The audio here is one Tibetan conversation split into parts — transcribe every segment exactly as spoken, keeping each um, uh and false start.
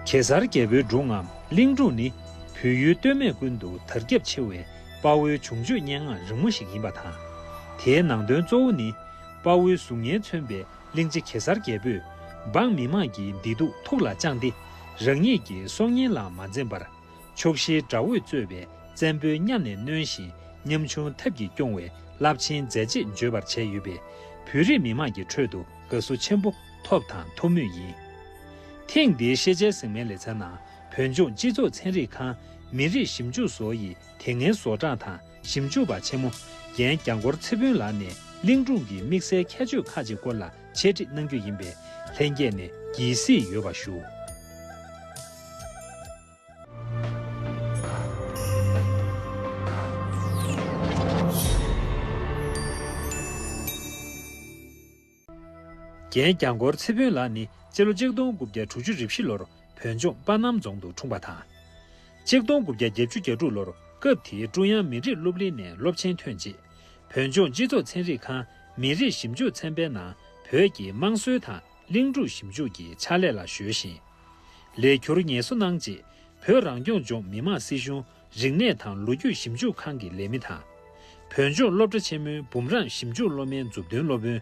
གེ་སར་རྒྱལ་པོའི་སྒྲུང་ངམ་གླིང་སྒྲུང་ནི། བོད་ཡུལ་སྟོད་སྨད་ཀུན་ཏུ་དར་ཁྱབ་ཆེ་བའི་དཔའ་བོའི་བྱུང་སྤྱོད་སྙན་ངག་རིང་མོ་ཞིག་ཡིན་པ་དང་། དེའི་ནང་དོན་གཙོ་བོ་ནི། དཔའ་བོའི་གཟུགས་བརྙན་མཚོན་པའི་གླིང་རྗེ་གེ་སར་རྒྱལ་པོས། འབངས་མི་དམངས་ཀྱི་བདེ་སྡུག་ཐུགས་ལ་བཅངས་ཏེ། རང་ཉིད་ཀྱི་སྲོག་ཉེན་ལ་མ་འཛེམས་པར། ཕྱོགས་བཞིའི་དགྲ་བོས་གཙོས་པའི་བཙན་པོའི་གཉའ་ནས་གནོན་ཞིང་། ཉམ་ཆུང་ཐབས་ཀྱིས་སྐྱོང་བའི་རླབས་ཆེན་མཛད་རྗེས་བརྗོད་པར་བྱས་ཡོད་པས། བོད་རིགས་མི་དམངས་ཀྱི་ཁྲོད་དུ་དགའ་བསུ་ཆེན་པོ་ཐོབ་དང་ཐོབ་མུས་ཡིན། ཐེངས་འདིའི་ཤེས་བྱའི་ཟེགས་མའི་ལེ་ཚན་ནང་། བོད་ལྗོངས་སྤྱི་ཚོགས་ཚན་རིག་ཁང་མི་རིགས་ཞིབ་འཇུག་བཟོ་ཡི་དེ་སྔའི་བཟོ་གྲངས་དང་ཞིབ་འཇུག་པ་ཆེན་མོ་རྒན་རྒྱ་མགོར་ཚེ་ཕུན་ལགས་ནས་གླིང་སྒྲུང་གི་དམིགས་བསལ་ཁྱད་ཆོས་ཁག་ཅིག་སྐོར་ལ་འཆད་ཁྲིད་གནང་རྒྱུ་ཡིན་པས། ལྷན་རྒྱས་ནས་དགྱེས་གཟིགས་ཡོད་པ་ཞུ། རྒན་རྒྱ་མགོར་ཚེ་ཕུན་ལགས་ནི་སྤྱི་ལོ་གཅིག་སྟོང་དགུ་བརྒྱ་དྲུག་ཅུ་རེ་བཞི་ལོར་བོད་ལྗོངས་པ་སྣམ་རྫོང་དུ་འཁྲུངས་པ་དང་། གཅིག་སྟོང་དགུ་བརྒྱ་བརྒྱད་ཅུ་གྱ་དྲུག་ལོར་སྐབས་དེའི་ཀྲུང་དབྱང་མི་རིགས་སློབ་གླིང་ནས་སློབ་ཆེན་ཐོན་རྗེས། བོད་ལྗོངས་སྤྱི་ཚོགས་ཚན་རིག་ཁང་མི་རིགས་ཞིབ་འཇུག་ཚན་པའི་ནང་བོད་ཀྱི་དམངས་སྲོལ་དང་གླིང་སྒྲུང་ཞིབ་འཇུག་གི་ཕྱག་ལས་ལ་གཞོལ་ཞིང་། ལས་འཁྱུར་ངལ་གསོ་གནང་རྗེས། བོད་རང་སྐྱོང་ལྗོངས་མི་དམངས་སྲིད་གཞུང་རིག་གནས་དང་ལོ་རྒྱུས་ཞིབ་འཇུག་ཁང་གི་ལས་མི་དང་། བོད་ལྗོངས་སློབ་གྲྭ་ཆེན་མོའི་འབུམ་རམས་ཞིབ་འཇུག་སློབ་མའི་མཛུབ་སྟོན་སློབ་དཔོན།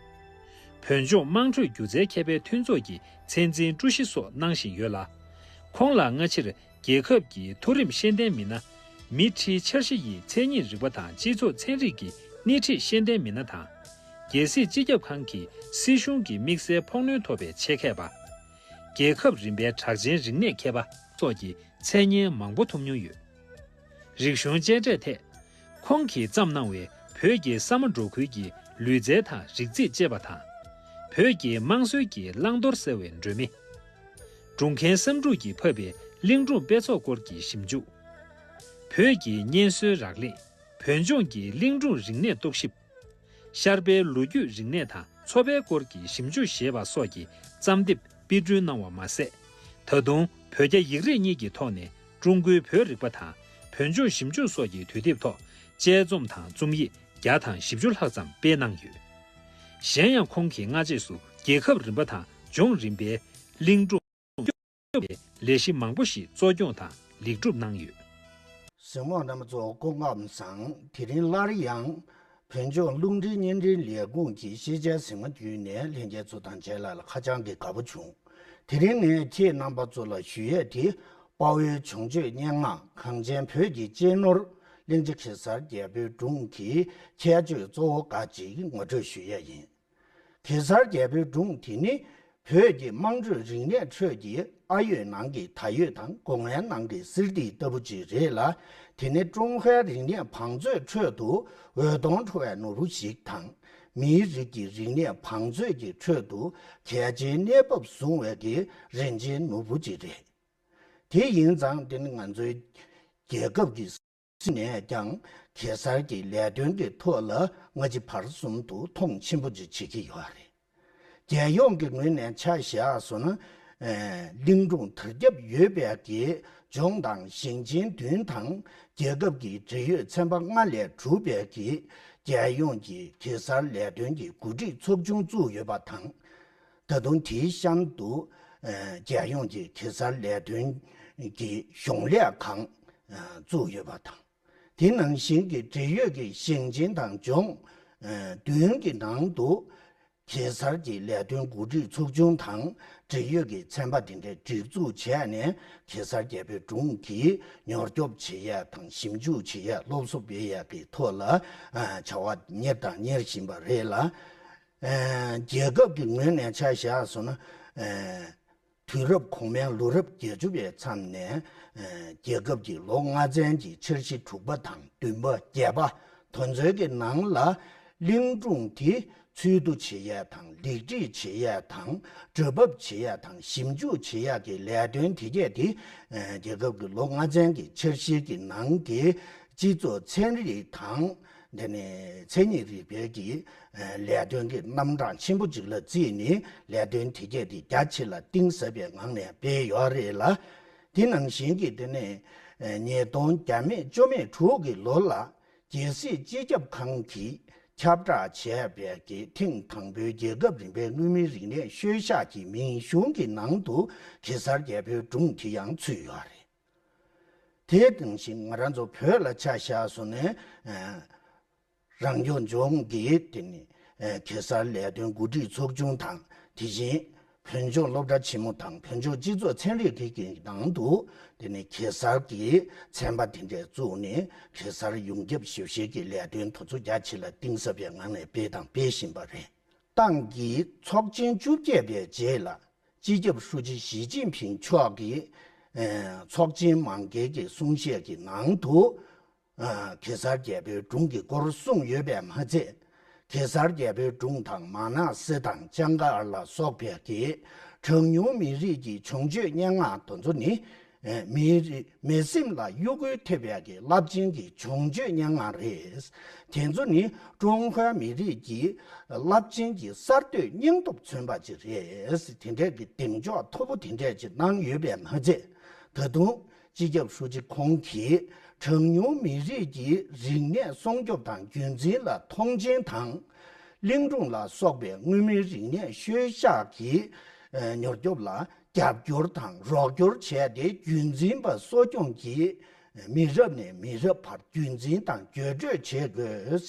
བོད་ལྗོངས་དམངས་ཁྲོད་སྒྱུ་རྩལ་མཁས་པའི་མཐུན་ཚོགས་ཀྱི་མཚན་འཛིན་ཀྲུའུ་ཞི་སོགས་གནང་བཞིན་ཡོད་ལ། ཁོང་ལ་སྔ་ཕྱིར་རྒྱལ་ཁབ་ཀྱི་མཐོ་རིམ་ཤེས་ལྡན་མི་སྣ། མི་ཁྲིའི་འཆར་གཞི་ཡི་མཚན་ཉིད་རིག་པ་དང་སྤྱི་ཚོགས་ཚན་རིག་གི་སྣེ་ཁྲིད་ཤེས་ལྡན་མི་སྣ་དང་། རྒྱལ་སྲིད་སྤྱི་ཁྱབ་ཁང་གི་སྲིད་གཞུང་གི་དམིགས་བསལ་ཕོགས་སྣོན་ཐོབ་པའི་ཆེད་མཁས་པ། རྒྱལ་ཁབ་རིམ་པའི་གྲགས་ཅན་རིག་གནས་མཁས་པ་སོགས་ཀྱི་མཚན་སྙན་མང་པོ་ཐོབ་མྱོང་ཡོད། རིག་གཞུང་དཔྱད་འབྲས་ཐད། ཁོང་གིས་བརྩམས་གནང་བའི་བོད་ཀྱི་ས་མ་འབྲོག་ཁུལ་གྱི་ལུས་རྩལ་དང་རིག་རྩིས་ཅེས་པ་དང་། བོད་ཀྱི་དམངས་སྲོལ་གྱི་བླང་དོར་གསལ་བའི་སྒྲོན་མེ། སྒྲུང་མཁན་བསམ་འགྲུབ་ཀྱིས་ཕབ་པའི་གླིང་སྒྲུང་དཔེ་ཚོགས་སྐོར་གྱི་ཞིབ་འཇུག་བོད་ཀྱི་གཉེན་སྲོལ་རགས་ལས། བོད་ལྗོངས་ཀྱི་གླིང་སྒྲུང་རིག་གནས་རྟོག་ཞིབ། ཤར་པའི་ལོ་རྒྱུས་རིག་གནས་དང་མཚོ་པའི་སྐོར་གྱི་ཞིབ་འཇུག་ཞེས་པ་སོགས་ཀྱི་རྩོམ་དེབ་དཔེ་སྐྲུན་གནང་བ་མ་ཟད། ད་དུང་བོད་རྒྱ་ཡིག་རིགས་གཉིས་ཀྱི་ཐོག་ནས་ཀྲུང་གོའི་བོད་རིག་པ་དང་བོད་ལྗོངས་ཞིབ་འཇུག་སོགས་ཀྱི་དུས་དེབ་ཐོག་དཔྱད་རྩོམ་དང་རྩོམ་ཡིག་བརྒྱ་དང་བཞི་བཅུ་ལྷག་ཙམ་སྤེལ་གནང་ཡོད། གཞན་ཡང་ཁོང་གིས་སྔ་རྗེས་སུ་རྒྱལ་ཁབ་རིམ་པ་དང་ལྗོངས་རིམ་པའི་གླིང་སྒྲུང་སྐྱོབ་པའི་ལས་གཞི་མང་པོ་ཞིག་གཙོ་སྐྱོང་དང་ལེགས་གྲུབ་གནང་ཡོད། གཟིགས་མོ་རྣམ་པ་ཚོ་སྐུ་ཁམས་བཟང་། དེ་རིང་སླར་ཡང་བོད་ལྗོངས་རླུང་འཕྲིན་བརྙན་འཕྲིན་ལས་ཁུངས་ཀྱི་ཤེས་བྱའི་གཟིགས་མོ་བརྒྱུད་ནས་ལྷན་རྒྱས་ཚོ་དང་མཇལ་ལ་ལ་ཧ་ཅང་གི་དགའ་པོ་བྱུང་། དེ་རིང་ངས་ཁྱེད་རྣམ་པ་ཚོ་ལ་ཞུ་ཡས་དེ། དཔའ་བོའི་བྱུང་སྤྱོད་སྙན་ངག་གངས་ཅན་བོད་ཀྱི་གཅེས་ནོར་གླིང་རྗེ་གེ་སར་རྒྱལ་པོའི་སྒྲུང་གི་ཁྱད་ཆོས་གཙོ་བོ་འགའ་ཅིག་ངོ་སྤྲོད་ཞུ་ཡས་ཡིན། གེ་སར་རྒྱལ་པོའི་སྒྲུང་དེ་ནི་བོད་ཀྱི་དམངས་ཁྲོད་རིག་གནས་ཁྲོད་ཀྱི་ཨ་ཡོད་ནང་གི་ད་ཡོད་དང་སྒོ་ངའི་ནང་གི་གསེར་ཐིག་ལྟ་བུ་ཅིག་རེད་ལ། དེ་ནི་ཀྲུང་ཧྭའི་རིག་གནས་བང་མཛོད་ཁྲོད་དུ་འོད་སྟོང་འཕྲོ་བའི་ནོར་བུ་ཞིག་དང་། མིའི་རིགས་ཀྱི་རིག་གནས་བང་མཛོད་ཀྱི་ཁྲོད་དུ་གལ་ཆེའི་གནས་བབ་བཟུང་བའི་གི་རིན་ཆེན་ནོར་བུ་ཅིག་རེད། དེ་ཡིན་ཙང་དེ་ནི་ང་ཚོའི་རྒྱལ་ཁབ་ཀྱི་ནས་ཀྱང་གེ་སར་གྱི་ལས་དོན་གྱི་ཐོག་ལ་སྔ་ཕྱི་བར་གསུམ་དུ་མཐོང་ཆེན་པོ་ཅིག་བྱེད་ཀྱི་ཡོད་རེད། རྒྱལ་ཡོངས་ཀྱི་ངོས་ནས་ཆ་བཞག་སོང་ན། ཨེ། གླིང་སྒྲུང་དར་ཁྱབ་ཡོད་པའི་གི་ལྗོངས་དང་ཞིང་ཆེན་བདུན་དང་རྒྱལ་ཁབ་ཀྱི་འབྲེལ་ཡོད་ཚན་པ་ལྔ་ལས་གྲུབ་པའི་གི་རྒྱལ་ཡོངས་ཀྱི་གེ་སར་ལས་དོན་གྱི་འགོ་ཁྲིད་ཚོགས་ཆུང་བཙུགས་ཡོད་པ་དང་། ད་དུང་དེའི་གཤམ་དུ། ཨེ། རྒྱལ་ཡོངས་ཀྱི་གེ་སར་ལས་དོན་གྱི་གཞུང་ལས་ཁང་། ཨེ། བཙུགས་ཡོད་པ་དང་། དེ་ནང་བཞིན་གྱི་འབྲེལ་ཡོད་ཀྱི་ཞིང་ཆེན་དང་ལྗོངས། ཨེ། བདུན་གྱི་ནང་དུ་གེ་སར་གྱི་ལས་དོན་འགོ་ཁྲིད་ཚོགས་ཆུང་དང་འབྲེལ་ཡོད་ཀྱི་ཚན་པ་དེ་འདྲའི་སྒྲིག་འཛུགས་བྱས་ནས་གེ་སར་རྒྱལ་པོའི་སྒྲུང་གི་མྱུར་སྐྱོབ་བྱེད་ཡས་དང་ཞིབ་འཇུག་བྱེད་ཡས་སློབ་གསོ་སྤེལ་ཡས་ཀྱི་ཐོག་ལ། ཨ། བྱ་བ་གཉེར་དང་གཉེར་བཞིན་པ་རེད་ལ། ཨ། རྒྱལ་ཁབ་ཀྱི་ངོས་ནས་ཆ་བཞག་སོང་ན། ཨ། དུས་རབས་གོང་མའི་ལོ་རབས་བརྒྱད་ཅུ་པའི་མཚམས་ནས། ཨ། རྒྱལ་ཁབ་ཀྱི་ལོ་ལྔ་ཚན་གྱི་འཆར་གཞི་དྲུག་པ་དང་བདུན་པ་བརྒྱད་པ་དེ་ཚོའི་གི་ནང་ལ་གླིང་སྒྲུང་དེ་འཚོལ་བསྡུ་བྱེད་ཡས་དང་ལེགས་སྒྲིག་བྱེད་ཡས་དང་སྒྲུབ་འབབ་བྱེད་ཡས་དང་ཞིབ་འཇུག་བྱེད་ཡས་ཀྱི་ལས་དོན་དེ་གས་དེ། ཨ། རྒྱལ་ཁབ་ཀྱི་ལོ་ལྔ་ཚན་གྱི་འཆར་གཞི་གི་ནང་གི་སྤྱི་ཚོགས་ཚན་རིག་དང་། དེ་ནས་མཚན་ཉིད་རིག་པའི་གི་ལས་དོན་གྱི་རྣམ་གྲངས་ཆེན་པོ་ཅིག་ལ་བརྩིས་ནས་ལས་དོན་དེ་གས་དེ་རྒྱ་ཆེ་ལ་གཏིང་ཟབ་པའི་ངང་ནས་སྤེལ་ཡོད་རེད་ལ། དེ་ནང་བཞིན་གྱི་དེ་ནས་ཉིས་སྟོང་བརྒྱ་མེད་བཅུ་མེད་དྲུག་གི་ལོ་ལ་རྒྱལ་སྲིད་སྤྱི་ཁྱབ་ཁང་གིས་ ཁྱབ་བསྒྲགས་བྱས་པའི་གི་ཐེངས་དང་པོའི་རྒྱལ་ཁབ་རིམ་པའི་མངོན་མིན་རིག་གནས་ཤོད་བཞག་གི་མིང་གཞུང་གི་ནང་དུ་གེ་སར་རྒྱལ་པོའི་སྒྲུང་དེ་ཡང་ཚུད་ཡོད་རེད། དེ་དང་ཞིང་ང་རང་ཚོ་བོད་ལ་ཆ་བཞག་སོང་ནས། རང་སྐྱོང་ལྗོངས་ཀྱི་དེ་ནི་གེ་སར་ལས་དོན་འགོ་ཁྲིད་ཚོགས་ཆུང་དང་དེ་བཞིན་བོད་ལྗོངས་སློབ་གྲྭ་ཆེན་མོ་དང་བོད་ལྗོངས་སྤྱི་ཚོགས་ཚན་རིག་གི་གི་ནང་དུ་དེ་ནི་གེ་སར་གྱི་ཚན་པ་དེ་འདྲས་བཙུགས་ནས་གེ་སར་ཡོངས་ཁྱབ་ཞིབ་བཤེར་གྱི་ལས་དོན་དེ་ཚོ་རྒྱ་ཆེ་ལ་གཏིང་ཟབ་པའི་ངང་ནས་སྤེལ་དང་སྤེལ་བཞིན་པ་རེད། ཏང་གི་ཚོགས་ཆེན་བཅོ་བརྒྱད་པའི་རྗེས་ལ་སྤྱི་ཁྱབ་ཧྲུའུ་ཅི་ཞི་ཅིན་ཕིང་མཆོག་གིས་ཚོགས་ཆེན་མང་འགས་ཀྱི་གསུང་བཤད་ཀྱི་ནང་དུ། གེ་སར་རྒྱལ་པོའི་སྒྲུང་གི་སྐོར་གསུངས་ཡོད་པས་མ་ཚད། གེ་སར་རྒྱལ་པོའི་སྒྲུང་དང་མ་ནག་སི་དང་ལྕང་དཀར་ལ་སོགས་པའི་གི་གྲངས་ཉུང་མི་རིགས་ཀྱི་བྱུང་སྤྱོད་སྙན་ངག་དེ་ཚོ་ནི། མི་རིགས་མི་སེམས་ལ་གཡོ་འགུལ་ཐེབས་ཡག་གི་རླབས་ཆེན་གྱི་བྱུང་སྤྱོད་སྙན་ངག་རེད། དེ་ཚོ་ནི་ཀྲུང་ཧྭ་མི་རིགས་ཀྱི་རླབས་ཆེན་གྱི་གསར་གཏོད་སྙིང་སྟོབས་མཚོན་པ་ཅིག་རེད། དེ་འདྲས་ཀྱི་གདེང་འཇོག་མཐོ་པོ་དེ་འདྲས་ཅིག་གནང་ཡོད་པས་མ་ཚད། ད་དུང་། སྤྱི་ཁྱབ་ཧྲུའུ་ཅི་ཁོང་གིས་གྲངས་ཉུང་མི་རིགས་ཀྱི་རིག་གནས་སྲུང་སྐྱོབ་དང་རྒྱུན་འཛིན་ལ་མཐོང་ཆེན་དང་། གླིང་སྒྲུང་ལ་སོགས་པའི་མངོན་མིན་རིག་གནས་ཤོད་བཞག་གི་མྱུར་སྐྱོབ་ལ་རྒྱབ་སྐྱོར་དང་རོགས་སྐྱོར་བྱས་ཏེ་རྒྱུན་འཛིན་པ་གསོ་སྐྱོང་གིས་མི་རབས་ནས་མི་རབས་བར་རྒྱུན་འཛིན་དང་བརྒྱུད་སྤྲོད་བྱེད་དགོས།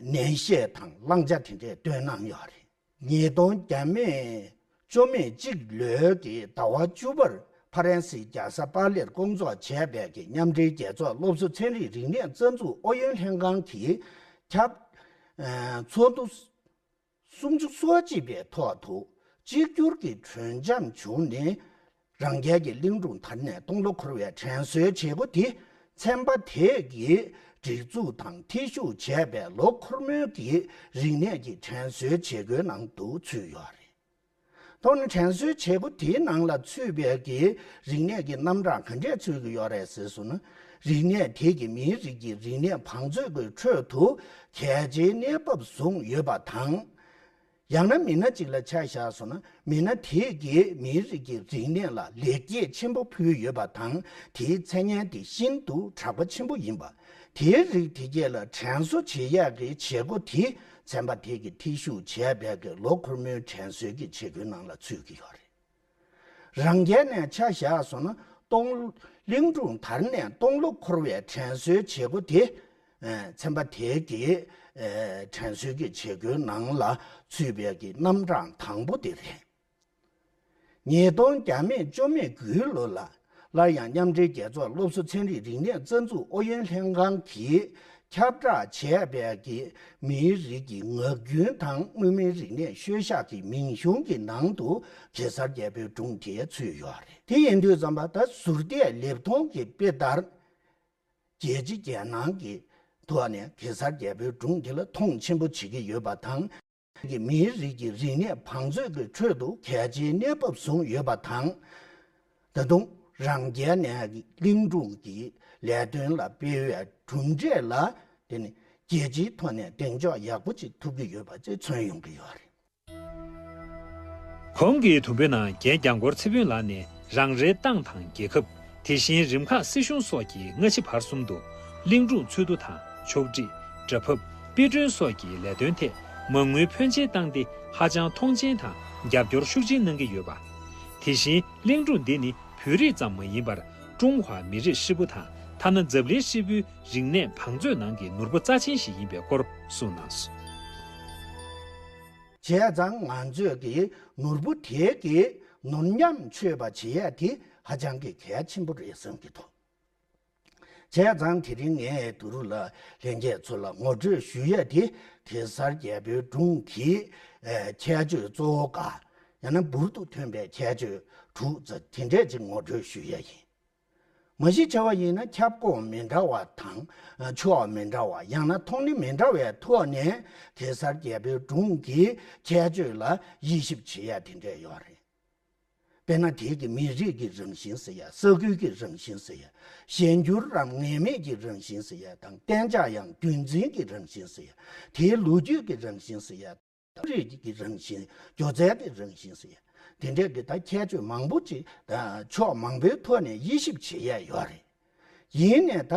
ནན་བཤད་དང་བླང་བྱ་དེ་འདྲས་བཏོན་གནང་ཡོད་རེད། ཉིས་སྟོང་བརྒྱ་མེད་བཅུ་མེད་གཅིག་ལོའི་གི་ཟླ་བ་བཅུ་པར་ཕ་རན་སིའི་རྒྱལ་ས་པར་ལིར་སྐོང་ཚོགས་བྱས་པའི་གི་མཉམ་འབྲེལ་རྒྱལ་ཚོགས་སློབ་གསོ་ཚན་རིག་རིག་གནས་རྩ་འཛུགས་ཨུ་ཡོན་ལྷན་ཁང་གིས་ཁྱབ། ཚོགས་འདུ་སུམ་ཅུ་སོ་གཅིག་པའི་ཐོག་ཏུ་གཅིག་གྱུར་གྱི་གྲོས་འཆམ་བྱུང་ནས། རང་རྒྱལ་གྱི་གླིང་སྒྲུང་དར་ནས་སྟོང་ལོ་འཁོར་བའི་དྲན་གསོའི་བྱེད་སྒོ་དེ་ཚན་པ་དེ་གིས་སྒྲིག་འཛུགས་དང་ཐེ་ཞུགས་བྱས་པའི་ལོ་འཁོར་མོའི་གི་རིག་གནས་ཀྱི་དྲན་གསོའི་བྱེད་སྒོའི་ནང་དུ་ཚུད་ཡོད་རེད། ཐོག་ནས་དྲན་གསོའི་བྱེད་སྒོ་དེའི་ནང་ལ་ཚུད་པའི་གི་རིག་གནས་ཀྱི་རྣམ་གྲངས་ག་འདྲས་ཚུད་ཀྱི་ཡོད་རེད་ཟེར་སོང་ན། རིག་གནས་དེ་གི་མིའི་རིགས་ཀྱི་རིག་གནས་བང་མཛོད་ཀྱི་ཁྲོད་དུ་གལ་ཆེའི་གནས་བབ་བཟུང་ཡོད་པ་དང་། ཡང་ན་མི་སྣ་གཅིག་ལ་ཆ་བཞག་སོང་ན། མི་སྣ་དེ་གིས་མིའི་རིགས་ཀྱི་རིག་གནས་ལ་ལེགས་སྐྱེས་ཆེན་པོ་ཕུལ་ཡོད་པ་དང་། དེའི་མཚན་སྙན་དེ་ཤིན་ཏུ་གྲགས་པ་ཆེན་པོ་ཡིན་པ། དེའི་རིགས་དེ་གས་ལ་དྲན་གསོ་བྱེད་ཡག་གི་བྱེད་སྒོ་དེ་ཚན་པ་དེ་གིས་ཐེ་ཞུགས་བྱས་པའི་གི་ལོ་འཁོར་མོའི་དྲན་གསོའི་གི་བྱེད་སྒོའི་ནང་ལ་ཚུད་ཀྱི་ཡོད་རེད། རང་རྒྱལ་ནས་ཆ་བཞག་སོང་ན། སྟོང་གླིང་སྒྲུང་དར་ནས་སྟོང་ལོ་འཁོར་བའི་དྲན་གསོའི་བྱེད་སྒོ་དེ། ཚན་པ་དེ་གི་དྲན་གསོའི་གི་བྱེད་སྒོའི་ནང་ལ་ཚུད་པའི་གི་རྣམ་གྲངས་དང་པོ་དེ་རེད། ཉིས་སྟོང་བརྒྱ་མེད་བཅོ་མེད་དགུའི་ལོ་ལ། སླར་ཡང་མཉམ་འབྲེལ་རྒྱལ་ཚོགས་སློབ་གསོ་ཚན་རིག་རིག་གནས་རྩ་འཛུགས་ཨུ་ཡོན་ལྷན་ཁང་གིས་ཁྱབ་བསྒྲགས་བྱས་པའི་གི་མིའི་རིགས་ཀྱི་ངག་རྒྱུན་དང་མངོན་མིན་རིག་གནས་ཤོད་བཞག་གི་མིང་གཞུང་གི་ནང་དུ་གེ་སར་རྒྱལ་པོའི་སྒྲུང་དེ་ཚུད་ཡོད་རེད། དེ་ཡིན་དུས་ཙམ་པ་ད་ཟུར་བལྟས་ལེབ་མཐོང་གི་དཔེ་ལྟར། རྒྱལ་སྤྱི་རྒྱལ་ནང་གི་ཐོག་ནས་གེ་སར་རྒྱལ་པོའི་སྒྲུང་དེ་ལ་མཐོང་ཆེན་པོ་བྱེད་ཀྱི་ཡོད་པ་དང་། གི་མིའི་རིགས་ཀྱི་རིག་གནས་བང་མཛོད་ཀྱི་ཁྲོད་དུ་གལ་ཆེའི་གནས་བབ་བཟུང་ཡོད་པ་དང་། ད་དུང་རང་རྒྱལ་ནས་གླིང་སྒྲུང་གི་ལས་དོན་ལ་སྤེལ་བའི་གྲུབ་འབྲས་ལ་དེ་ནི་རྒྱལ་སྤྱིའི་ཐོག་ནས་གདེང་འཇོག་ཡག་པོ་ཅིག་ཐུབ་ཀྱི་ཡོད་པ་ཅིག་མཚོན་ཡོང་གི་ཡོད་རེད། གོང་གི་དུམ་བུའི་ནང་རྒན་རྒྱ་མགོར་ཚེ་ཕུན་ལགས་ནས་རང་རེའི་ཏང་དང་རྒྱལ་ཁབ། དེ་བཞིན་རིམ་ཁག་སྲིད་གཞུང་སོགས་ཀྱིས་སྔ་ཕྱི་བར་གསུམ་དུ་གླིང་སྒྲུང་འཚོལ་བསྡུ་དང་ཕྱོགས་སྒྲིག་སྒྲ་ཕབ། དཔེ་སྐྲུན་སོགས་ཀྱི་ལས་དོན་ཐད་མ་དངུལ་ཕོན་ཆེན་བཏང་སྟེ་ཧ་ཅང་མཐོང་ཆེན་དང་རྒྱབ་སྐྱོར་ཤུགས་ཆེན་གནང་གི་ཡོད་པ། དེ་བཞིན་གླིང་སྒྲུང་འདི་ནི་བོད་རིགས་ཙམ་མ་ཡིན་པར་ཀྲུང་ཧྭ་མི་རིགས་ཧྲིལ་པོ་དང་ཐ་ན་འཛམ་གླིང་ཧྲིལ་པོའི་རིག་གནས་བང་མཛོད་ནང་གི་ནོར་བུ་རྩ་ཆེན་ཞིག་ཡིན་པའི་སྐོར་གསུངས་གནང་སོང་། བྱས་ཙང་ང་ཚོས་ཀྱི་ནོར་བུ་དེ་གི་ནོར་ཉམས་ཆོད་པ་བྱེད་ཡས་དེ་ཧ་ཅང་གི་གལ་ཆེན་པོ་རེད་བསམ་གྱི་འདུག་བྱས་ཙང་དེ་རིང་ངས་དུ་རུ་ལ་ལྷན་རྒྱས་ཚོ་ལ་ངོ་སྤྲོད་ཞུ་ཡས་དེ་གེ་སར་རྒྱལ་པོའི་སྒྲུང་གི་ཁྱད་ཆོས་གཙོ་བོ་འགའ། ཡང་ན་འབུར་དུ་ཐོན་པའི་ཁྱད་ཆོས་དྲུག་ཙམ་དེ་འདྲས་ཅིག་ངོ་སྤྲོད་ཞུ་ཡས་ཡིན། མ་གཞི་བྱ་བ་ཡིན་ན་ཁྱབ་ཁོངས་མི་འདྲ་བ་དང་། ཕྱོགས་མི་འདྲ་བ། ཡང་ན་མཐོང་སྣེ་མི་འདྲ་བའི་ཐོག་ནས་གེ་སར་རྒྱལ་པོའི་སྒྲུང་གི་ཁྱད་ཆོས་ལ་དབྱེ་ཞིབ་བྱེད་ཡ་དེ་འདྲ་ཡོད་རེད། དཔེར་ན་དེའི་གི་མི་རིགས་ཀྱི་རང་བཞིན་ཟེར་ཡ། ས་ཁུལ་གྱི་རང་བཞིན་ཟེར་ཡ། གཞན་འགྱུར་རམ་ངེས་མེད་ཀྱི་རང་བཞིན་ཟེར་ཡ་དང་། གཏན་འཇགས་ཡང་རྒྱུན་འཛིན་གྱི་རང་བཞིན་ཟེར་ཡ། དེའི་ལོ་རྒྱུས་ཀྱི་རང་བཞིན་ཟེར་ཡ། རིགས་ཀྱི་རང་བཞིན། སྒྱུ་རྩལ་གྱི་རང་བཞིན་ཟེར་ཡ། དེ་འདྲས་ཀྱི་ད་ཁྱད་ཆོས་མང་པོ་ཅིག་ད་ཕྱོགས་མང་པོའི་ཐོག་ནས་དབྱེ་ཞིབ་བྱེད་ཡས་ཡོད་རེད། ཡིན་ནས་ད་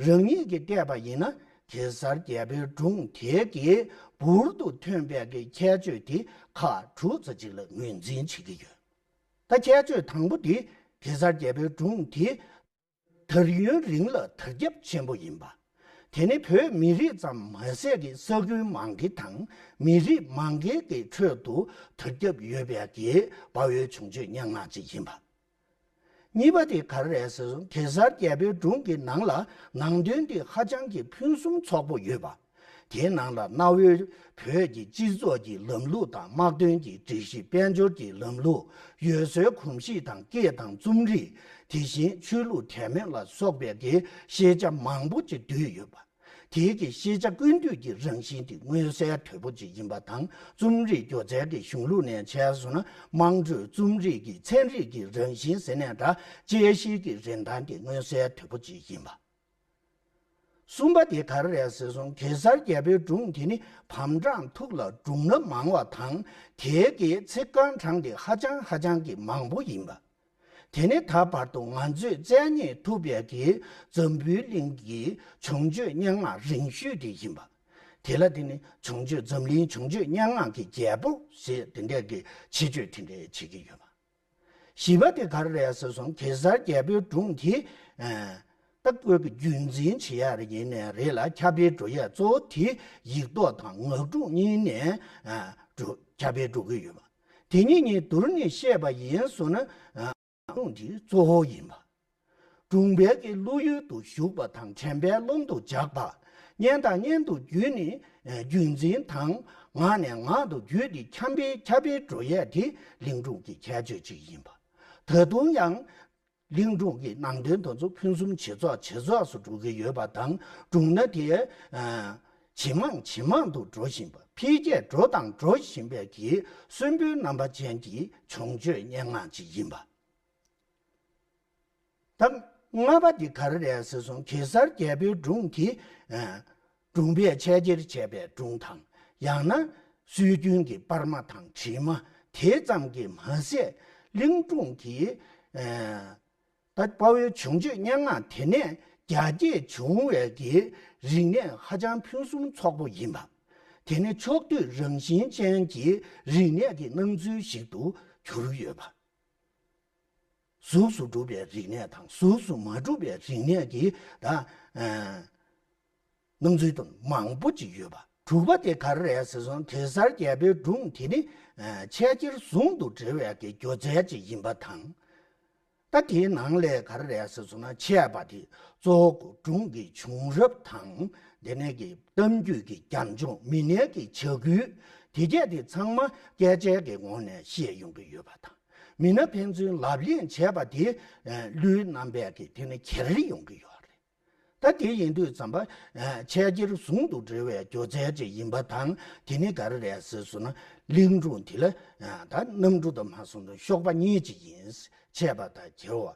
རང་ཉིད་ཀྱིས་བལྟས་པ་ཡིན་ན་ གེ་སར་རྒྱལ་པོའི་སྒྲུང་དེ་གི་འབུར་དུ་ཐོན་པའི་གི་ཁྱད་ཆོས་དེ་ཁག་དྲུག་ཙམ་ཅིག་ལ་ངོས་འཛིན་བྱེད་ཀྱི་ཡོད། ད་ཁྱད་ཆོས་དང་པོ་དེ་གེ་སར་རྒྱལ་པོའི་སྒྲུང་དེ་དར་ཡུན་རིང་ལ་དར་ཁྱབ་ཆེན་པོ་ཡིན་པ། དེ་ནི་བོད་མི་རིགས་ཙམ་མ་ཟད་ཀྱི་ས་ཁུལ་མང་གི་དང་མི་རིགས་མང་གི་གི་ཁྲོད་དུ་དར་ཁྱབ་ཡོད་པའི་གི་དཔའ་བོའི་བྱུང་ཆོས་སྙན་ངག་ཅིག་ཡིན་པ། གཉིས་པ་དེ་ག་རེ་རེད་ཟེར་སོང་། གེ་སར་རྒྱལ་པོའི་སྒྲུང་གི་ནང་ལ་ནང་དོན་དེ་ཧ་ཅང་གི་ཕུན་སུམ་ཚོགས་པོ་ཡོད་པ། དེའི་ནང་ལ་གནའ་བོའི་བོད་ཀྱི་སྤྱི་ཚོགས་ཀྱི་ལམ་ལུགས་དང་དམག་དོན་གྱི་སྒྲིག་གཞི། དཔལ་འབྱོར་གྱི་ལམ་ལུགས། ཡུལ་སྲོལ་གོམས་གཤིས་དང་སྐད་དང་རྩོམ་རིག། དེ་བཞིན་ཆོས་ལུགས་དད་མོས་ལ་སོགས་པའི་གི་ཤེས་བྱ་མང་པོ་ཅིག་འདུས་ཡོད་པ། དེའི་གི་ཤེས་བྱ་ཀུན་བཏུས་ཀྱི་རང་བཞིན་དེ་མངོན་གསལ་དོད་པོ་ཅིག་ཡིན་པ་དང་། རྩོམ་རིག་སྒྱུ་རྩལ་གྱི་གཞུང་ལུགས་ནས་བྱས་སོང་ན། དམངས་ཁྲོད་རྩོམ་རིག་གི་ཚན་རིག་གི་རང་བཞིན་ཟེར་ནའི་འདྲ། དཔྱད་གཞིའི་གི་རིན་ཐང་དེ་མངོན་གསལ་དོད་པོ་ཅིག་ཡིན་པ། གསུམ་པ་དེ་ག་རེ་རེད་ཟེར་སོང་། གེ་སར་རྒྱལ་པོའི་སྒྲུང་དེ་ནི་བམ་གྲངས་ཐུགས་ལ་སྒྲུང་རབ་མང་བ་དང་། དེའི་གི་ཚིག་རྐང་གྲངས་དེ་ཧ་ཅང་ཧ་ཅང་གི་མང་པོ་ཡིན་པ། དེ་ནི་ད་བར་དུ་ང་ཚོས་རྩལ་རྙེད་ཐུབ་པའི་གི་འཛམ་བུའི་གླིང་གི་བྱུང་ཆོས་སྙན་ངག་རིང་ཤོས་དེ་ཡིན་པ། དེ་ལ་དེ་ནི་བྱུང་ཆོས། འཛམ་གླིང་བྱུང་ཆོས་སྙན་ངག་གི་རྒྱལ་པོ་ཞེས་དེ་འདྲས་ཀྱི་ཆེ་བརྗོད་དེ་འདྲས་བྱེད་ཀྱི་ཡོད་པ། བཞི་པ་དེ་ག་རེ་རེད་ཟེར་སོང་། གེ་སར་རྒྱལ་པོའི་སྒྲུང་དེ། ཨ། ད་བོད་ཀྱི་རྒྱུན་འཛིན་བྱེད་ཡ་རེད། ཡིན་ནའི་རེད་ལ། ཁྱབ་སྤེལ་འགྲོ་ཡ་གཙོ་བོ་དེ་ཡིག་ཐོག་དང་ངག་སྒྲུང་གཉིས་ནས། ཨ། འགྲོ། ཁྱབ་སྤེལ་འགྲོ་གི་ཡོད་པ། དེ་གཉིས་གཉིས་བསྡུར་ནས་བཤད་པ་ཡིན་སོང་ན། ཨ། སྒྲུང་དེ་གཙོ་བོ་ཡིན་པ། སྒྲུང་དཔལ་གྱི་བློ་ཡུལ་དུ་ཞུགས་པ་དང་དྲན་པའི་ཀློང་དུ་འཇགས་པ། སྙན་དང་སྙན་དུ་བརྒྱུད་ནས་རྒྱུན་འཛིན་དང་། ངག་ནས་ངག་ཏུ་བརྒྱུད་དེ་ཁྱབ་སྤེལ་ཁྱབ་སྤེལ་འགྲོ་ཡས་དེ་གླིང་སྒྲུང་གི་ཁྱད་ཆོས་གཅིག་ཡིན་པ། ད་དུང་ཡང་གླིང་སྒྲུང་གི་ནང་དོན་དེ་ཚོ་ཕུན་སུམ་ཇེ་ཚོགས་ཇེ་ཚོགས་སུ་འགྲོ་གི་ཡོད་པ་དང་། སྒྲུང་སྣ་དེ་ཇེ་མང་ཇེ་མང་དུ་འགྲོ་བཞིན་པ། འཕེལ་རྒྱས་འགྲོ་དང་འགྲོ་བཞིན་པའི་གི་གསོན་པོའི་རྣམ་པ་ཅན་གྱི་བྱུང་ཆོས་སྙན་ངག་ཅིག་ཡིན་པ། ད་ལྔ་པ་འདི་ག་རེ་རེད་ཟེར་སོང་། གེ་སར་རྒྱལ་པོའི་སྒྲུང་དེ། ཨ། སྒྲུང་དཔལ་ཆེད་ཁྱེར་བྱས་པའི་སྒྲུང་དང་། ཡང་ན་སྲོལ་རྒྱུན་གྱི་པར་མ་དང་བྲིས་མ་དེ་ཙམ་གྱིས་མ་ཟད། གླིང་སྒྲུང་གི། ཨ། ད་དཔའ་བོའི་བྱུང་ཆོས་སྙན་ངག་དེ་ནས་རྒྱ་སྐྱེད་བྱུང་བའི་གི་རིག་གནས་ཧ་ཅང་ཕུན་སུམ་ཚོགས་པོ་ཡིན་པ། དེ་ནི་ཕྱོགས་བསྡུས་རང་བཞིན་ཅན་གྱི་རིག་གནས་ཀྱི་སྣང་ཚུལ་ཞིག་ཏུ་གྱུར་ཡོད་པ། གཟུགས་སུ་གྲུབ་པའི་རིག་གནས་དང་གཟུགས་སུ་མ་གྲུབ་པའི་རིག་གནས་ཀྱི། ད། ཨ། སྣང་ཚུལ་དང་མང་པོ་ཅིག་ཡོད་པ། དྲུག་པ་དེ་ག་རེ་རེད་ཟེར་སོང་། གེ་སར་རྒྱལ་པོའི་སྒྲུང་དེ་ནི། ཨ། ཆེད་ཁྱེར་ཟུང་དུ་འབྲེལ་བའི་གི་སྒྱུ་རྩལ་ཅིག་ཡིན་པ་དང་། ད་དེའི་ནང་ལས་ག་རེ་རེད་ཟེར་སོང་ན། ཆད་པ་དེ་གཙོ་བོ་སྒྲུང་གི་བྱུང་རབས་དང་། དེ་ནས་ཀྱི་གཏམ་རྒྱུད་ཀྱི་རྒྱབ་ལྗོངས། མི་སྣའི་གི་བྱ་འགུལ། དེ་གས་དེ་ཚང་མ་སྐད་ཆའི་གི་ངོས་ནས་བཤད་ཡོང་གི་ཡོད་པ་དང་། མི་སྣ་ཕན་ཚུན་ལབ་གླེང་བྱས་པ་དེ། ཨ། གླུའི་རྣམ་པས་ཀྱི་དེ་ནི་གྱེར་ཡོང་གི་ཡོད་རེད། ད་དེ་ཡིན་དུས་ཙམ་པ། ཨ། ཆེད་ཁྱེར་ཟུང་དུ་འབྲེལ་བའི་སྒྱུ་རྩལ་ཅིག་ཡིན་པ་དང་། དེ་ནི་ག་རེ་རེད་ཟེར་སོང་ན། གླིང་སྒྲུང་དེ་ལ། ཨ། ད་གནམ་གྲུ་དང་མ་སོང་དུ་གཤོག་པ་གཉིས་ཅིག་ཡིན། ཆད་པ་དང་གྱེར་བ།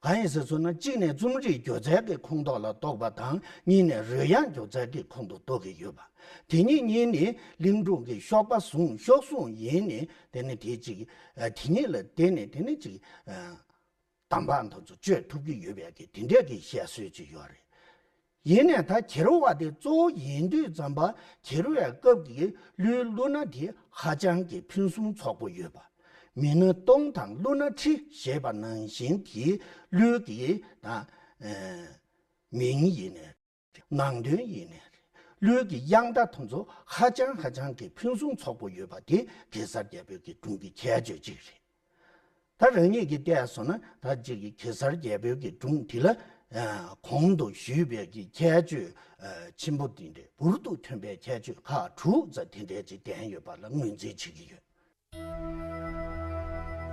གང་ཡིན་ཟེར་སོང་ན། གཅིག་ནས་རྩོམ་རིག་སྒྱུ་རྩལ་གྱི་ཁོངས་གཏོགས་ལ་གཏོགས་པ་དང་། གཉིས་ནས་རོལ་དབྱངས་སྒྱུ་རྩལ་གྱི་ཁོངས་སུ་གཏོགས་ཀྱི་ཡོད་པ། དེ་གཉིས་གཉིས་ནི་གླིང་སྒྲུང་གི་གཤོག་པ་བཟུང་། གཤོག་ཟུང་ཡིན་ནི་དེ་ནི་དེ་གཅིག། ཨ། དེ་གཉིས་ལ་བརྟེན་ནས་དེ་ནི་གཅིག། ཨ། གདམས་པ་དེ་ཚོ་སྤྱོད་ཐུབ་ཀྱི་ཡོད་པའི་གི་དེ་འདྲས་ཀྱི་བཤད་སྲོལ་ཅིག་ཡོད་རེད། ཡིན་ནའི་ད་གྱེར་བ་དེ་གཙོ་བོ་ཡིན་དུས་ཙམ་པ། གྱེར་བའི་སྐབས་ཀྱི་གླུའི་གླུ་སྣ་དེ་ཧ་ཅང་གི་ཕུན་སུམ་ཚོགས་པོ་ཡོད་པ། མི་སྣ་སྟོང་དང་གླུ་སྣ་ཁྲི་ཞེས་པ་ནང་བཞིན་གྱི་གླུའི་གི། ད། ཨ། མིང་ཡིན་ནའི། ནང་དོན་ཡིན་ནའི། གླུའི་གི་དབྱངས་རྟ་དེ་ཚོ་ཧ་ཅང་ཧ་ཅང་གི་ཕུན་སུམ་ཚོགས་པོ་ཡོད་པ་དེ་གེ་སར་རྒྱལ་པོའི་གི་སྒྲུང་གི་ཁྱད་ཆོས་གཅིག་རེད། ད་རང་ཉིད་ཀྱིས་བལྟས་སོང་ན། ད་ཅིག་གི་གེ་སར་རྒྱལ་པོའི་གི་སྒྲུང་དེ་ལ། ཨ། གོང་དུ་ཞུས་པའི་གི་ཁྱད་ཆོས། ཨ། ཆེན་པོ་དེ་འདྲས། འབུར་དུ་ཐོན་པའི་ཁྱད་ཆོས་ཁག་དྲུག་ཙམ་དེ་འདྲས་ཅིག་ལྡན་ཡོད་པ་ལ་ངོས་འཛིན་བྱེད་ཀྱི་ཡོད།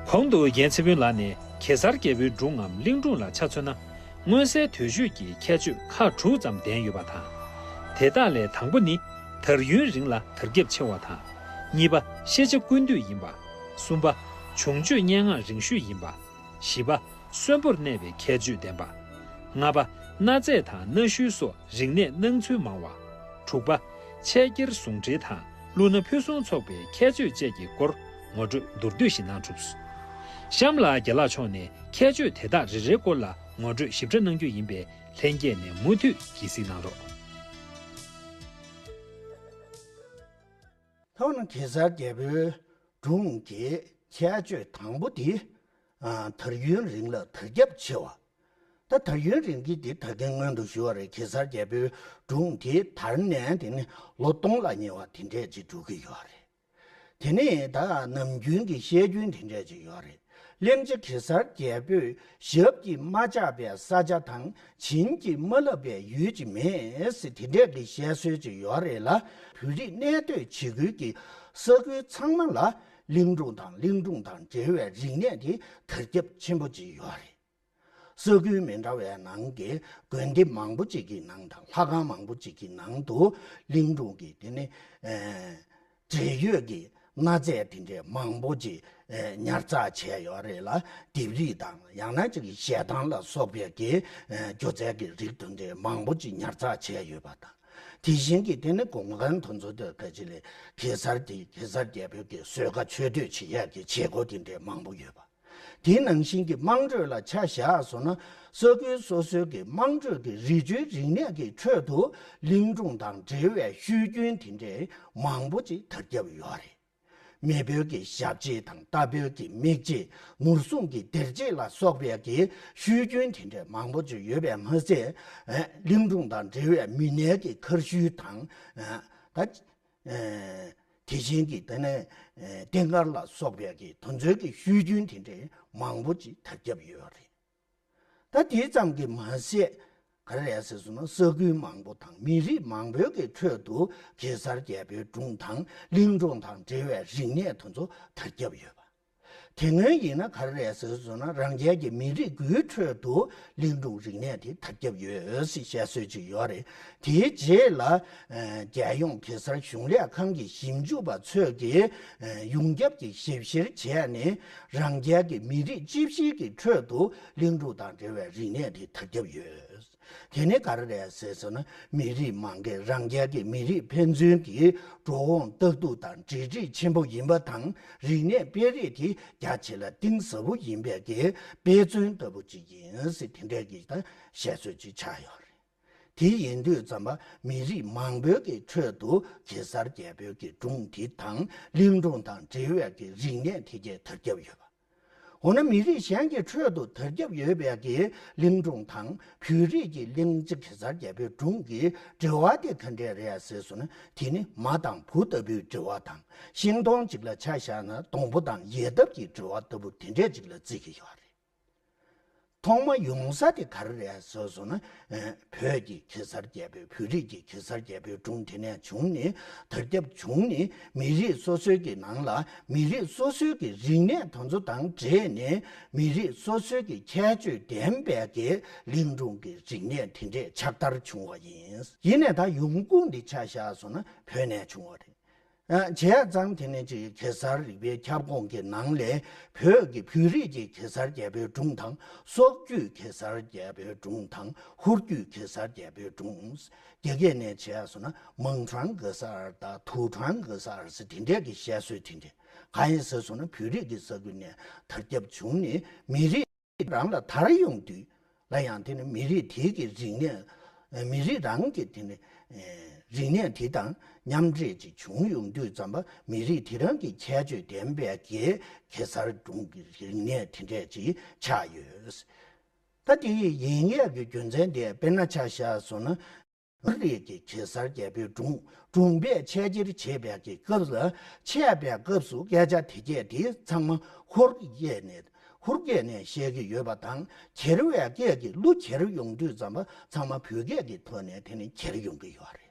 གོང་དུ་རྒན་ཚེ་ཕུན་ལགས་ནས་གེ་སར་རྒྱལ་པོའི་སྒྲུང་ངམ་གླིང་སྒྲུང་ལ་ཆ་མཚོན་ན། མངོན་གསལ་དོད་ཤོས་ཀྱི་ཁྱད་ཆོས་ཁག་དྲུག་ཙམ་ལྡན་ཡོད་པ་དང་། དེ་དག་ལས་དང་པོ་ནི་དར་ཡུན་རིང་ལ་དར་ཁྱབ་ཆེ་བ་དང་། གཉིས་པ་ཤེས་བྱ་ཀུན་བཏུས་ཡིན་པ། གསུམ་པ་བྱུང་ཆོས་སྙན་ངག་རིང་ཤོས་ཡིན་པ། བཞི་པ་གསོན་པོར་གནས་པའི་ཁྱད་ཆོས་ལྡན་པ། ལྔ་པ་གནའ་རྫས་དང་གནའ་ཤུལ་སོགས་རིག་གནས་སྣང་ཚུལ་མང་བ། དྲུག་པ་ཆེད་བསྒྱུར་ཟུང་འབྲེལ་དང་གླུ་སྣ་ཕུན་སུམ་ཚོགས་པའི་ཁྱད་ཆོས་བཅས་ཀྱི་སྐོར་ངོ་སྤྲོད་མདོར་བསྡུས་ཤིག་གནང་གྲུབ། གཤམ་ལ་རྒན་ལགས་མཆོག་ནས་ཁྱད་ཆོས་དེ་དག་རེ་རེའི་སྐོར་ལ་ངོ་སྤྲོད་ཞིབ་ཕྲ་གནང་རྒྱུ་ཡིན་པས། ལྷན་རྒྱས་ནས་མུ་མཐུད་དགྱེས་གཟིགས་གནང་རོགས། གེ་སར་རྒྱལ་པོའི་སྒྲུང་གི་ཁྱད་ཆོས་དང་པོ་དེ། ཨ། དར་ཡུན་རིང་ལ་དར་ཁྱབ་ཆེ་བ། ད་དར་ཡུན་རིང་གི་དེ་ད་གིན་སྔོན་དུ་ཞུས་པ་རེད། གེ་སར་རྒྱལ་པོའི་སྒྲུང་དེ་དར་ནས་དེ་ནི་ལོ་སྟོང་ལ་ཉེ་བ་དེ་འདྲས་ཅིག་འགྲོ་གི་ཡོད་རེད། དེ་ནས་ད་ནམ་རྒྱུན་གྱི་བཤད་རྒྱུན་དེ་འདྲས་ཅིག་ཡོད་རེད། གླིང་རྗེ་གེ་སར་རྒྱལ་པོས་ཞབས་ཀྱིས་མ་བཅགས་པའི་ས་ཆ་དང་བྱིན་གྱིས་མ་བརླབས་པའི་ཡུལ་ཅིག་མེད་ཟེར་དེ་འདྲས་ཀྱི་བཤད་སྲོལ་ཅིག་ཡོད་རེད་ལ། བོད་རིགས་གནས་སྡོད་བྱེད་ཁུལ་གྱི་ས་ཁུལ་ཚང་མ་ལ་གླིང་སྒྲུང་དང་གླིང་སྒྲུང་དང་འབྲེལ་བའི་རིག་གནས་དེ་དར་ཁྱབ་ཆེན་པོ་ཅིག་ཡོད་རེད། ས་ཁུལ་མི་འདྲ་བའི་ནང་གི་དགོན་སྡེ་མང་པོ་ཅིག་གི་ནང་དང་ལྷ་ཁང་མང་པོ་ཅིག་གི་ནང་དུ་གླིང་སྒྲུང་གི་དེ་ནི། ཨེ། འབྲེལ་ཡོད་ཀྱི་གནའ་རྫས་དེ་འདྲའི་མང་པོ་ཅིག་ཨེ། ཉར་ཚགས་བྱས་ཡོད་རེད་ལ། ལྡེབས་རིས་དང་ཡང་ན་ཅིག་གི་ཞལ་ཐང་ལ་སོགས་པའི་གི་ཨེ། སྒྱུ་རྩལ་གྱི་རིགས་དེ་འདྲའི་མང་པོ་ཅིག་ཉར་ཚགས་བྱས་ཡོད་པ་དང་། དེ་བཞིན་གྱི་དེ་ནི་གོང་ཁང་དེ་ཚོ་དེ་ཁ་ཅིག་ལས་གེ་སར་དེ་གེ་སར་རྒྱལ་པོའི་གི་གསོལ་ཁ་མཆོད་བསྟོད་བྱེད་ཡས་ཀྱི་བྱེད་སྒོ་དེ་འདྲའི་མང་པོ་ཡོད་པ། དེ་ནང་བཞིན་གྱི་དམངས་ཁྲོད་ལ་ཆ་བཞག་སོང་ན། ས་ཁུལ་སོ་སོའི་གི་དམངས་ཁྲོད་ཀྱི་རི་ཆུའི་རིག་གནས་ཀྱི་ཁྲོད་དུ་གླིང་སྒྲུང་དང་འབྲེལ་བའི་ཤུལ་རྒྱུན་དེ་འདྲའི་མང་པོ་ཅིག་དར་ཁྱབ་ཡོད་རེད། མེས་པོའི་གི་ཞབས་རྗེས་དང་རྟ་ཕོའི་གི་མིག་རྗེས། ནོར་སྲུང་གི་སྡེར་རྗེས་ལ་སོགས་པའི་གི་ཤུལ་རྒྱུན་དེ་འདྲའི་མང་པོ་ཅིག་ཡོད་པས་མ་ཟད། ཨེ། གླིང་སྒྲུང་དང་འབྲེལ་བའི་མི་སྣའི་གི་མཁར་ཤུལ་དང་། ཨེ། ད། ཨེ། དེ་བཞིན་གྱི་དེ་ནས་ཨེ། རྟེན་མཁར་ལ་སོགས་པའི་གི་དེ་ཚོའི་གི་ཤུལ་རྒྱུན་དེ་འདྲའི་མང་པོ་ཅིག་དར་ཁྱབ་ཡོད་རེད། ད་དེ་ཙམ་གྱིས་མ་ཟད། ག་རེ་རེད་ཟེར་སོང་ན། ས་ཁུལ་མང་པོ་དང་མི་རིགས་མང་པོའི་གི་ཁྲོད་དུ་གེ་སར་རྒྱལ་པོའི་སྒྲུང་དང་གླིང་སྒྲུང་དང་འབྲེལ་བའི་རིག་གནས་དེ་ཚོ་དར་ཁྱབ་ཡོད་པ། དེ་སྔོན་ཡིན་ན་ག་རེ་རེད་ཟེར་སོང་ན། རང་རྒྱལ་གྱི་མི་རིགས་དགུའི་ཁྲོད་དུ་གླིང་སྒྲུང་རིག་གནས་དེ་དར་ཁྱབ་ཡོད་ཟེར་བཤད་སྲོལ་ཅིག་ཡོད་རེད། དེའི་རྗེས་ལ་ཨ། རྒྱལ་ཡོངས་གེ་སར་གཞུང་ལས་ཁང་གི་ཞིབ་འཇུག་པ་ཚོས་ཀྱིས་ཨ། ཡོངས་ཁྱབ་ཀྱི་ཞིབ་བཤེར་བྱས་ནས། རང་རྒྱལ་གྱི་མི་རིགས་ཅི་བཞི་གི་ཁྲོད་དུ་གླིང་སྒྲུང་དང་འབྲེལ་བའི་རིག་གནས་དེ་དར་ཁྱབ་ཡོད། དེ་ནི་ག་རེ་རེད་ཟེར་སོང་ན། མི་རིགས་མང་གི་རང་རྒྱལ་གྱི་མི་རིགས་ཕན་ཚུན་གྱི་འགྲོ་འོང་ལྟ་གྲུབ་དང་འབྲེལ་འདྲིས་ཆེན་པོ་ཡིན་པ་དང་། རིག་གནས་སྤེལ་རེས་དེ་རྒྱ་ཆེ་ལ་གཏིང་ཟབ་པོ་ཡིན་པའི་གི་དཔེ་མཚོན་ལྟ་བུ་ཅིག་ཡིན་ཟེར་དེ་འདྲའི་གི་ད་བཤད་སྲོལ་ཅིག་ཆགས་ཡོད་རེད། དེ་ཡིན་དུས་ཙམ་པ་མི་རིགས་མང་པོའི་གི་ཁྲོད་དུ་གེ་སར་རྒྱལ་པོའི་གི་སྒྲུང་དེ་དང་གླིང་སྒྲུང་དང་འབྲེལ་བའི་གི་རིག་གནས་དེ་གས་དར་ཁྱབ་ཡོད་པ། འོ་ན་མི་རིགས་གཞན་གྱི་ཁྲོད་དུ་དར་ཁྱབ་ཡོད་པའི་གི་གླིང་སྒྲུང་དང་བོད་རིགས་ཀྱི་གླིང་རྗེ་གེ་སར་རྒྱལ་པོའི་སྒྲུང་གི་འབྲེལ་བ་དེ་ག་འདྲས་རེད་ཟེར་སོང་ན། དེ་ནི་མ་དང་བུ་ལྟ་བུའི་འབྲེལ་བ་དང་། ཤིང་སྡོང་གཅིག་ལ་ཆ་བཞག་ན་སྡོང་པོ་དང་ཡལ་འདབ་ཀྱི་འབྲེལ་བ་ལྟ་བུ་དེ་འདྲས་ཅིག་ལ་བརྩི་གི་ཡོད་རེད། ཐོག་མ་ཡོང་ས་དེ་ག་རེ་རེད་ཟེར་སོང་ན། ཨ། བོད་ཀྱི་གེ་སར་རྒྱལ་པོའི། བོད་རིགས་ཀྱི་གེ་སར་རྒྱལ་པོའི་སྒྲུང་དེ་ནས་བྱུང་ནས་དར་ཁྱབ་བྱུང་ནས། མི་རིགས་སོ་སོའི་གི་ནང་ལ་མི་རིགས་སོ་སོའི་གི་རིག་གནས་དེ་ཚོ་དང་འདྲེས་ནས། མི་རིགས་སོ་སོའི་གི་ཁྱད་ཆོས་ལྡན་པའི་གི་གླིང་སྒྲུང་གི་རིག་གནས་དེ་འདྲས་ཆགས་དར་བྱུང་བ་ཡིན། ཡིན་ནའི་ད་ཡོང་ཁུངས་འདི་ཆ་བཞག་སོང་ན་བོད་ནས་བྱུང་བ་རེད། ཨ། བྱས་ཙང་དེ་ནི་ཅིག་གེ་སར་རིག་པའི་ཁྱབ་ཁོངས་ཀྱི་ནང་ལས་བོད་ཀྱི། བོད་རིགས་ཀྱི་གེ་སར་རྒྱལ་པོའི་སྒྲུང་དང་། སོག་རྒྱུད་གེ་སར་རྒྱལ་པོའི་སྒྲུང་དང་། ཧོར་རྒྱུད་གེ་སར་རྒྱལ་པོའི་སྒྲུང་། རྒྱ་སྐད་ནས་བྱས་སོང་ན་མང་ཁྲང་གེ་སར་དང་ཐུའུ་ཁྲང་གེ་སར་ཟེར་དེ་འདྲས་ཀྱི་བཤད་སྲོལ་དེ་འདྲས། གང་ཡིན་ཟེར་སོང་ན་བོད་རིགས་ཀྱི་ས་ཁུལ་ནས་དར་ཁྱབ་བྱུང་ནས་མི་རིགས་རང་ལ་དར་ཡོང་དུས་ལ་ཡང་། དེ་ནི་མི་རིགས་དེའི་གི་རིག་གནས། མི་རིགས་རང་གི་དེ་ནི་རིག་གནས་དེ་དང་མཉམ་འདྲེས་ཅིག་བྱུང་ཡོང་དུས་ཙམ་པ་མི་རིགས་དེ་རང་གི་ཁྱད་ཆོས་ལྡན་པའི་གི་གེ་སར་སྒྲུང་གི་རིག་གནས་དེ་འདྲས་ཅིག་ཆགས་ཡོད། ད་དེ་ཡིན་ཡས་ཀྱི་རྒྱུ་མཚན་དེ་དཔེར་ན་ཆ་བཞག་སོང་ན། ཧོར་རིགས་ཀྱི་གེ་སར་རྒྱལ་པོའི་སྒྲུང་། སྒྲུང་པས་ཆེད་བསྒྱུར་བྱེད་པའི་གི་སྐབས་ལ། འཆད་པའི་སྐབས་སུ་སྐད་ཆ་དེ་གས་དེ་ཚང་མ་ཧོར་གྱི་སྐད་ནས། ཧོར་སྐད་ནས་བཤད་ཀྱི་ཡོད་པ་དང་། གྱེར་བའི་སྐད་ཀྱི་གླུ་གྱེར་ཡོང་དུས་ཙམ་པ་ཚང་མ་བོད་སྐད་ཀྱི་ཐོག་ནས་དེ་ནི་གྱེར་ཡོང་གི་ཡོད་རེད།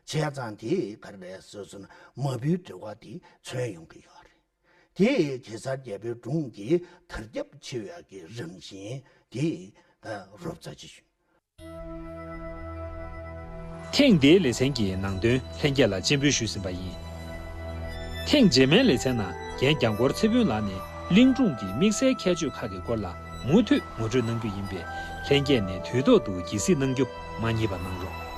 བྱས་ཙང་དེ་ག་རེ་རེད་ཟེར་སོང་ན་མ་བུའི་འབྲེལ་བ་དེ་མཚོན་ཡོང་གི་ཡོད་རེད། དེ་གེ་སར་རྒྱལ་པོའི་སྒྲུང་གི་དར་ཁྱབ་ཆེ་བའི་གི་རང་བཞིན་དེ་ད་རོབ་ཙམ་ཅིག་ཞུ། ཐེངས་འདིའི་ལེ་ཚན་གྱི་ནང་དོན་ལྷན་རྒྱས་ལ་སྤྱན་འབུལ་ཞུས་ཟིན་པ་ཡིན། ཐེངས་རྗེས་མའི་ལེ་ཚན་ནང་རྒན་རྒྱ་མགོར་ཚེ་ཕུན་ལགས་ནས་གླིང་སྒྲུང་གི་དམིགས་བསལ་ཁྱད་ཆོས་ཁག་གི་སྐོར་ལ་མུ་མཐུད་ངོ་སྤྲོད་གནང་རྒྱུ་ཡིན་པས། ལྷན་རྒྱས་ནས་དུས་ཐོག་ཏུ་དགྱེས་གཟིགས་གནང་རྒྱུ་མ་བསྙེལ་བ་གནང་རོགས།